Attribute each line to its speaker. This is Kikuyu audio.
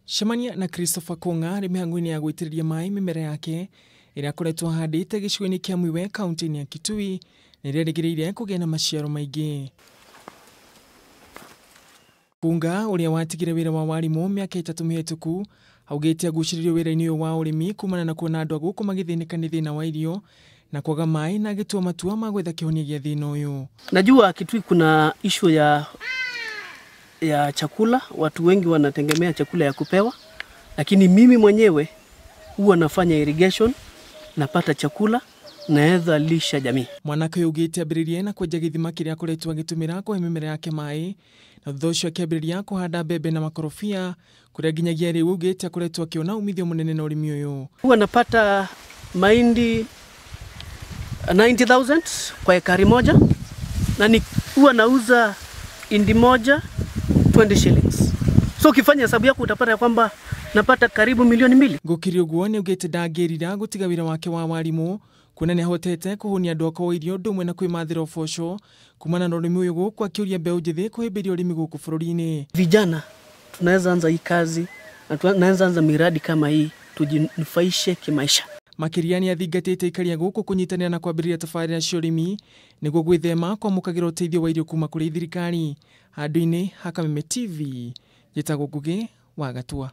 Speaker 1: Cemania na Christopher Kung'a arĩ mĩhang'o-inĩ ya gũitĩrĩria maĩ mĩmera yake ĩrĩa akoretwo ahandĩte gĩcigo-inĩ kĩa Mwiwe kaunti-inĩ ya Kitui na ĩrĩa ĩrĩgĩrĩire kũgĩa na maciaro maingĩ. Kunga ũrĩa watigire wĩra wa warimũ mĩaka 3 mĩhĩtũku augĩte agucĩrĩirio wĩra-inĩ ũyũ wa ũrĩmi kumana na kuona andũ a gũkũ magĩthĩnĩka nĩ thĩna wa irio na kwaga maĩ na agĩtua matua ma gwetha kĩhonia gĩa thĩna ũyũ.
Speaker 2: Najua Kitui kuna issue ya chakula, watu wengi wanategemea chakula ya kupewa, lakini mimi mwenyewe huwa nafanya irrigation, napata chakula naweza lisha jamii.
Speaker 1: Mwanake ũyũ augĩte ambĩrĩrie na kwenja gĩthima kĩrĩa akoretwo agĩtũmĩra kũhe mĩmera yake maĩ na thutha ũcio akĩambĩrĩria kũhanda mbembe na makorobia kũrĩa nginyagia rĩu augĩte akoretwo akĩona umithio mũnene na ũrĩmi ũyũ.
Speaker 2: Huwa napata mahindi 90,000 kwa ekari moja na ni huwa nauza hindi moja 20 shillings. So ukifanya hesabu yako utapata kwamba napata karibu 2 milioni.
Speaker 1: Gũkĩrĩ ũguo nĩ augĩte ndangĩrira gũtiga wĩra wake wa warimũ kuona nĩ ahotete kũhũnia andũ akwa irio ũndũ ũmwe na kwĩmathĩra ũboco kumana na ũrĩmi ũyũ gũkũ akĩũria mbeũ njĩthĩ kũhĩmbĩria ũrĩmi gũkũ bũrũri-inĩ.
Speaker 2: Vijana tunaweza anza hii kazi na tunaweza anza miradi kama hii tujinufaishe kimaisha.
Speaker 1: Makĩria nĩ athingatĩte aikari a gũkũ kũnyitanĩra na kwambĩrĩria tabarĩra cia ũrĩmi nĩguo gwĩthema kwamũkagĩra ũteithio wa irio kuma kũrĩ thirikari. Handũ-inĩ ha Kameme TV, njĩtagwo Ngũgĩ wa Gatua.